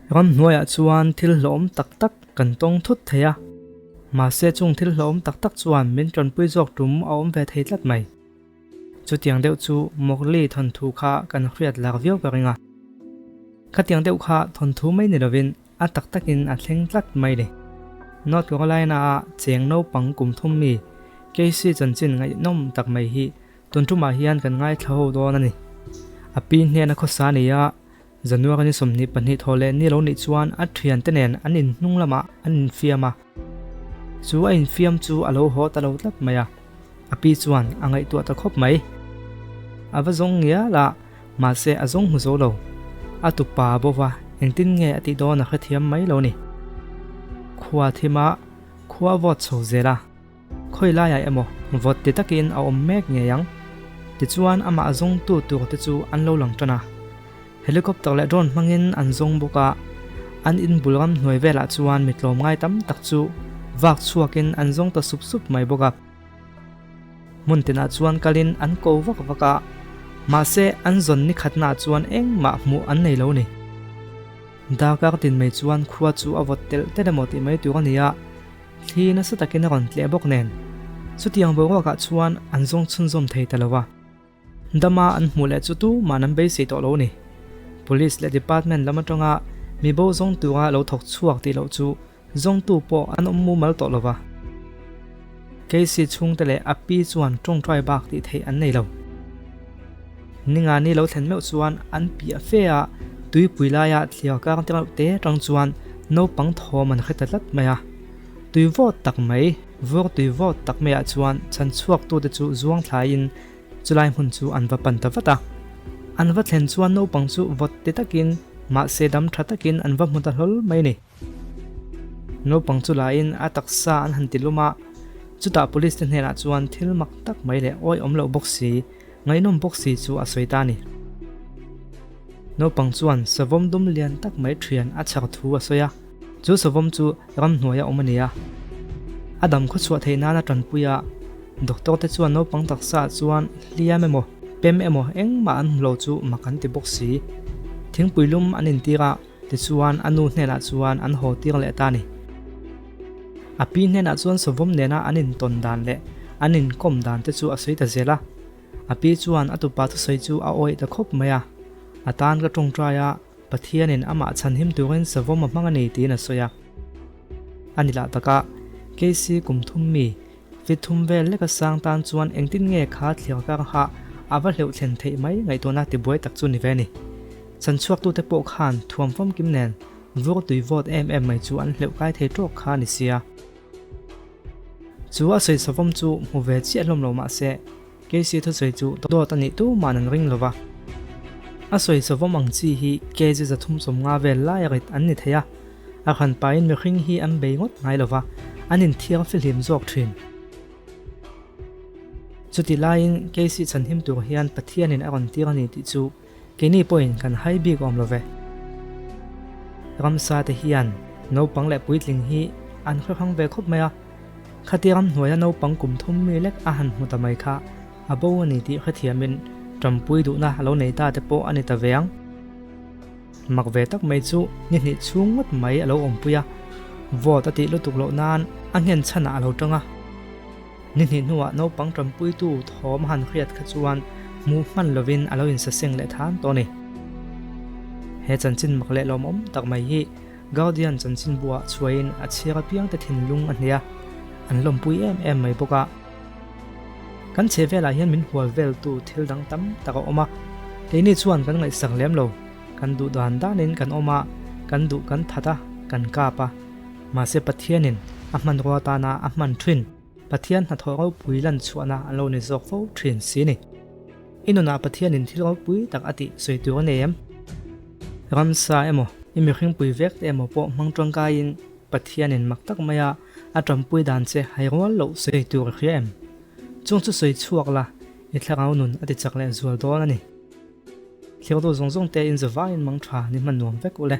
Ramhnuaiah chuan thil hlawhawm tak tak kan tawng thut thei a, mahse chung thil hlawhawm tak tak chuan min tanpui zawk tum a awm ve thei tlat mai. Chutiang deuh chu Mowgli thawnthu kha kan hriat lak viau ka ring a. Khatiang deuh kha thawnthu mai ni lovin a tak takin a thleng tlat mai ni. North Carolina-a cheng naupang kum thum mi Casey chanchin ngaihnawm tak mai hi tun tumah hian kan ngaithla ho dawn a ni. A pi hnena khawsa a ni a, January ni 22 thaw leh ni lo nih chuan a thiante nen an in hnung lamah an infiam a. Chu a infiam chu a lo haw ta lo tlat mai a, a pi chuan a ngaihtuah ta khawp mai. A va zawng ngial a, mahse a zawng hmu zo lo. A tupa bo va, engtin nge a tih dawn a hrethiam mai lo ni. Khua thim a, khua vawt chho zel a. Khawi laiah emaw vawt ti takin a awm mek ngei ang. Tichuan amah zawngtu tur te chu an lo lang tan a. Helicopter leh drone hmangin an zawng bawk a, an in bul ram hnuai velah chuan mi tlawmngai tam tak chu vak chhuakin an zawng ta sup sup mai bawk a. Hmun tinah chuan kalin an ko vak vak a, mahse an zawn ni khatnaah chuan engmah hmuh an nei lo ni. Darkar tin mai chuan khua chu a vawt telh telh emaw tih mai tur a ni a. Thli nasa takin a rawn tleh bawk nen, chutiang boruakah chuan an zawng chhunzawm thei ta lo a. Dama an hmuh leh chu tumah an beisei tawh lo a ni. Police leh department lam atanga mi bo zawng tura lo thawk chhuak tih loh chu zawngtu pawh an awm mumal tawh lo va. Casey chhungte leh a pi chuan tawngtai bak tih theih an nei lo. Ningani lo thlen meuh chuan an piah fe a, tuipui laia thliar kang te reuh te atang chuan naupang thawm an hre ta tlat mai a. Tui vawt tak mai, vur tui vawt tak maiah chuan chhan chhuaktute chu zuang thlaiin chulai hmun chu an va pan ta vat a. An va thlen chuan naupang chu vawt ti takin, mahse dam tha takin an va hmu ta hlawl mai a ni. Naupang chu lain a taksa an han ti lum a, chutah police te hnenah chuan thil mak tak mai leh awihawm loh bawk si, ngaihnawm bawk si chu a sawi ta a ni. Naupang chuan savawm dum lian tak mai thian a chhar thu a sawi a, chu savawm chu ramhnuaia awm a ni a. A dam khawchhuah theih nana tanpui a, doctor te chuan naupang taksa ah chuan hliam emaw, pem emaw engmah an hmu lo chu mak an ti bawk si. Thingpui lum an intir a. Tichuan a nu hnenah chuan an haw tir leh ta a ni. A pi hnenah chuan Savawm nena an intawn dan leh an inkawm dan te chu a sawi ta zel a. A pi chuan a tupa thusawi chu a awih ta khawp mai a. A tan ka tawngtai a, Pathianin amah chhanhim turin Savawm a hmang a ni tiin a sawi a. A ni lah taka, Casey kum thum mi, fit thum vel leka sang tan chuan engtin nge kha thliar kar ha a va hleuh thlen theih mai ngaihtuahna tibuai tak chu ni ve a ni. Chanchhuaktute pawh khan thuam famkim nen vur tui vawt em em mai chu an hleuh kai thei tawk kha a ni sia. Chu a sawi savawm chu hmu ve chiah hlawm lo mah se, Casey thusawi chu dawt a nih tumah an ring lo va. A sawi savawm ang chi hi kg 350 vel laia rit an ni thei a, a hran pahin mihring hi an bei ngawt ngai lo va, an inthiar fihlim zawk thin. Chutih laiin Casey chhanhim tur hian Pathianin a rawn tir a ni tih chu Keini pawhin kan hai bik awm lo ve. Ramsa te hian naupang leh puitling hi an hre hrang ve khawp mai a, khatia ramhnuaia naupang kum thum mi lek a han hmu ta mai kha a bo a ni tih hrethiamin ṭampui duhna a lo nei ta te pawh a ni ta ve ang. Mak ve tak mai chu ni hnih chhung ngawt mai a lo awmpui a, vawt a tih lutuk loh nan a nghen chhanah a lo ṭang a. Ni hnih hnuah naupang ṭanpuitu thawm a han hriat kha chuan hmuh hman lovin a lo insaseng leh than tawh a ni. He chanchin mak leh lawmawm tak mai hi Guardian chanchinbuah chhuahin a chhiar apiangte thinlung a hne a, an lawmpui em em mai bawk a. Kan chhe velah hian min hual veltu thil dang tam tak a awm a, keini chuan kan ngaihsak lem lo, kan duh dan danin kan awm a, kan duh kan that a, kan kap a. Mahse Pathianin a hmanrua atana a hman thin Pathian hnathawh ropui lan chhuahna an lo ni zawk fo thin si ni. I nunah Pathianin thil ropui tak a tih sawi tur a nei em? Ramsa emaw, i mihringpui vek te emaw pawh hmang tangkaiin Pathianin mak tak maia a tanpui dan che hai rual loh sawi tur a hria em? Chung chu sawi chhuak la, i thlarau nun a ti chak leh zual dawn a ni. Thlir tu zawng zawng te in zavaiin mang tha ni hman nuam vek u le.